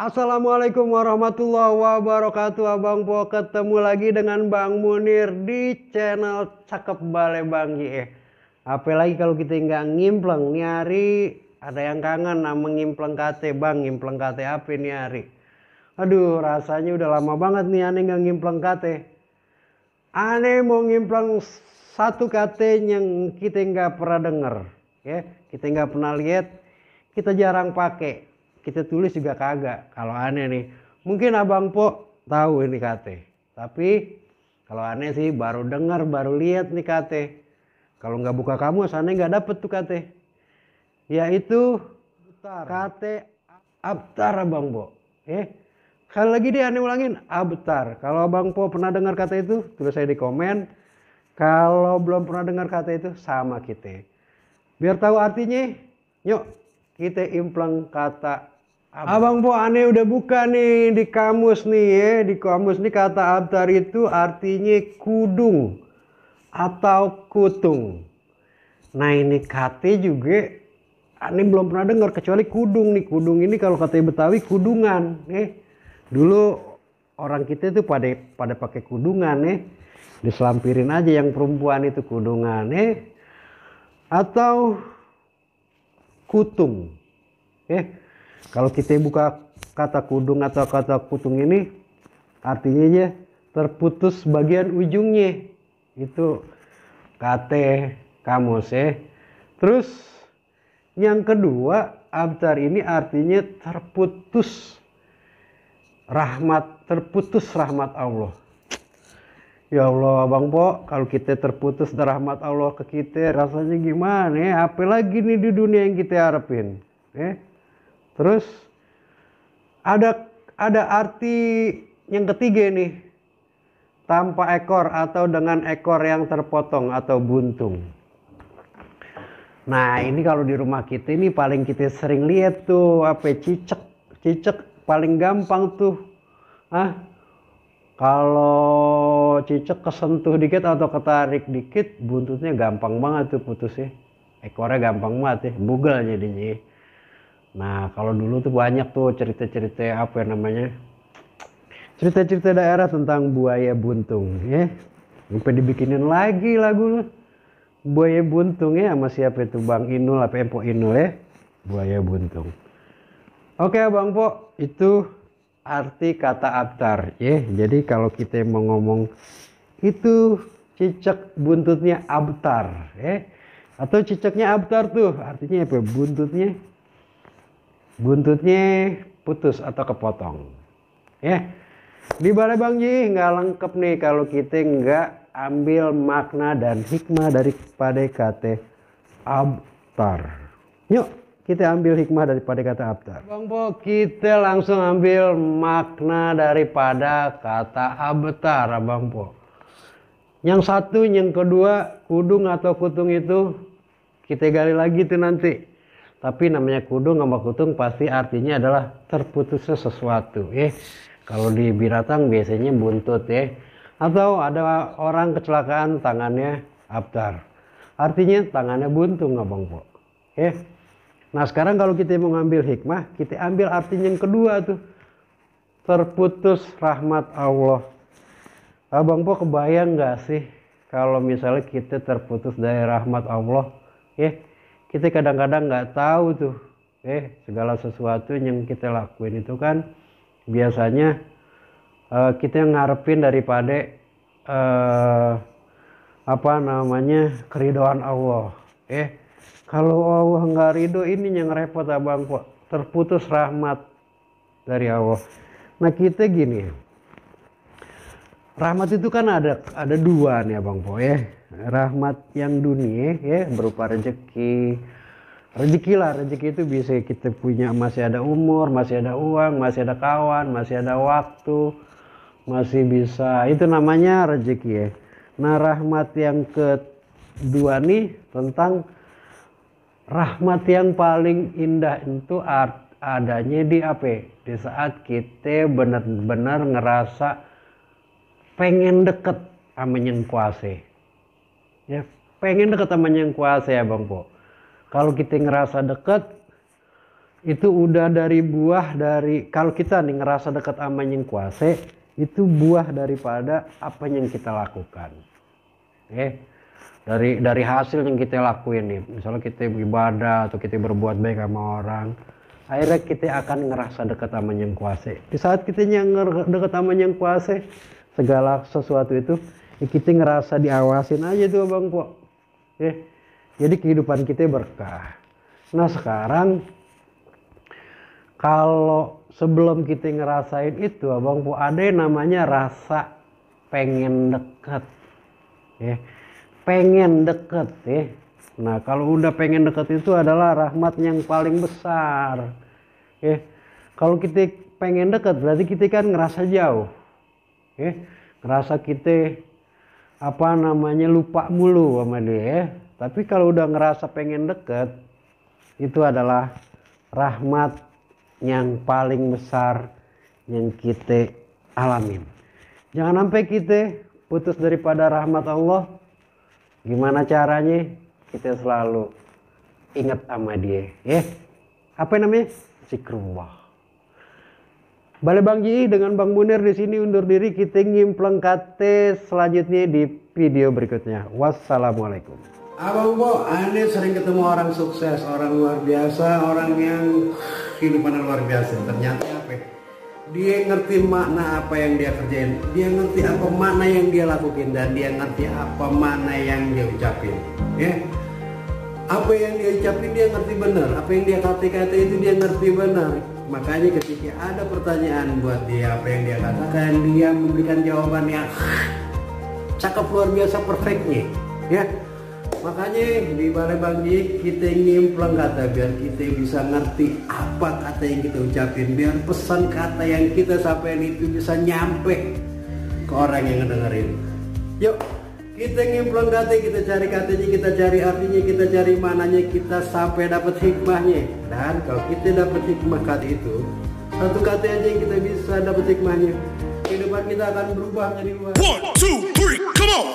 Assalamualaikum warahmatullahi wabarakatuh. Abang Po ketemu lagi dengan Bang Munir di channel Cakep Bale Bang Ye. Apalagi kalau kita nggak ngimpleng nih hari, ada yang kangen nama ngimpleng kate Bang. Ngimpleng kate apa nih hari? Aduh, rasanya udah lama banget nih aneh nggak ngimpleng kate. Aneh mau ngimpleng satu kate yang kita nggak pernah denger, ya. Kita nggak pernah lihat, kita jarang pakai. Kita tulis juga kagak. Kalau aneh nih, mungkin Abang Po tahu ini kate. Tapi kalau aneh sih baru dengar, baru lihat nih kate. Kalau nggak buka kamus, aneh nggak dapet tuh kate. Yaitu kate Abtar Abang Po. Sekali lagi dia aneh ulangin, Abtar. Kalau Abang Po pernah dengar kata itu, tulis saya di komen. Kalau belum pernah dengar kata itu, sama kita. Biar tahu artinya, yuk kita impleng kata Abang Po aneh udah buka nih di kamus nih ya. Di kamus nih kata Abtar itu artinya kudung atau kutung. Nah ini kate juga aneh belum pernah dengar kecuali kudung nih. Kudung ini kalau kata Betawi kudungan. Dulu orang kita itu pada pakai kudungan Diselampirin aja yang perempuan itu kudungan atau kutung. Kalau kita buka kata kudung atau kata kutung ini artinya aja terputus bagian ujungnya. Itu kate kamus Terus yang kedua, Abtar ini artinya terputus rahmat Allah. Ya Allah Abang Po, kalau kita terputus dari rahmat Allah ke kita rasanya gimana Apalagi nih di dunia yang kita harapin. Terus ada arti yang ketiga nih, tanpa ekor atau dengan ekor yang terpotong atau buntung. Nah ini kalau di rumah kita ini paling kita sering lihat tuh cicak paling gampang tuh. Kalau cicak kesentuh dikit atau ketarik dikit, buntutnya gampang banget tuh putusnya. Ekornya gampang banget bugel jadinya. Nah kalau dulu tuh banyak tuh cerita-cerita cerita-cerita daerah tentang buaya buntung sampai dibikinin lagi lagu buaya buntung sama siapa itu Bang Inul apa Empo Inul buaya buntung. Oke Bang Po, itu arti kata Abtar Jadi kalau kita mau ngomong itu cicak buntutnya Abtar atau cicaknya Abtar tuh artinya apa? Buntutnya putus atau kepotong. Di Balai Bang Ji nggak lengkap nih kalau kita nggak ambil makna dan hikmah daripada kata Abtar. Yuk kita ambil hikmah daripada kata Abtar. Bang Po, kita langsung ambil makna daripada kata Abtar Bang Po. Yang satu, yang kedua, kudung atau kutung itu kita gali lagi tuh nanti. Tapi namanya kudung sama kutung pasti artinya adalah terputusnya sesuatu Kalau di binatang biasanya buntut Atau ada orang kecelakaan tangannya Abtar. Artinya tangannya buntung Bang Po Nah sekarang kalau kita mau ngambil hikmah, kita ambil artinya yang kedua tuh, terputus rahmat Allah. Abang Po kebayang nggak sih kalau misalnya kita terputus dari rahmat Allah kita kadang-kadang nggak tahu tuh segala sesuatu yang kita lakuin itu kan biasanya kita ngarepin daripada keridhaan Allah kalau Allah nggak ridho ini yang repot Abang Po, terputus rahmat dari Allah. Nah kita gini, rahmat itu kan ada dua nih Abang Po rahmat yang dunia berupa rezeki itu bisa kita punya, masih ada umur, masih ada uang, masih ada kawan, masih ada waktu, masih bisa, itu namanya rezeki Nah rahmat yang kedua nih tentang rahmat yang paling indah itu adanya di apa? Di saat kita benar-benar ngerasa pengen deket sama yang kuasa pengen deket sama yang kuasa Bang Po. Kalau kita ngerasa deket itu udah dari buah dari kalau kita nih ngerasa dekat sama Yang Kuasa, itu buah daripada apa yang kita lakukan. Dari hasil yang kita lakuin nih, misalnya kita beribadah atau kita berbuat baik sama orang, akhirnya kita akan ngerasa dekat sama Yang Kuasa. Di saat kita dekat sama Yang Kuasa, segala sesuatu itu kita ngerasa diawasin aja tuh Bang Po. Jadi kehidupan kita berkah. Nah sekarang kalau sebelum kita ngerasain itu Abang Po, ada yang namanya rasa pengen deket. Pengen deket ya. Nah kalau udah pengen deket itu adalah rahmat yang paling besar. Kalau kita pengen deket berarti kita kan ngerasa jauh. Ngerasa kita lupa mulu sama dia. Tapi kalau udah ngerasa pengen deket, itu adalah rahmat yang paling besar yang kita alamin. Jangan sampai kita putus daripada rahmat Allah. Gimana caranya? Kita selalu ingat sama dia. Apa namanya? Zikrullah. Balai Bang Ji dengan Bang Munir di sini undur diri. Kita ngimpleng kate selanjutnya di video berikutnya. Wassalamualaikum. Abang Po, aneh sering ketemu orang sukses, orang luar biasa, orang yang kehidupannya luar biasa. Ternyata apa? Dia ngerti makna apa yang dia kerjain, dia ngerti apa makna yang dia lakuin, dan dia ngerti apa makna yang dia ucapin. Apa yang dia ucapin dia ngerti benar, apa yang dia kata-kata itu dia ngerti benar. Makanya ketika ada pertanyaan buat dia apa yang dia katakan, dia memberikan jawaban yang cakep luar biasa, perfectnya. Makanya di Balai Bang Ji kita ngimpleng kata biar kita bisa ngerti apa kata yang kita ucapin, biar pesan kata yang kita sampaikan itu bisa nyampe ke orang yang ngedengerin. Yuk kita ngimpleng kata, kita cari katanya, kita cari artinya, kita cari mananya, kita sampai dapat hikmahnya. Dan kalau kita dapat hikmah kata itu, satu kata aja yang kita bisa dapat hikmahnya, kehidupan kita akan berubah menjadi luar. 1, 2, 3, come on.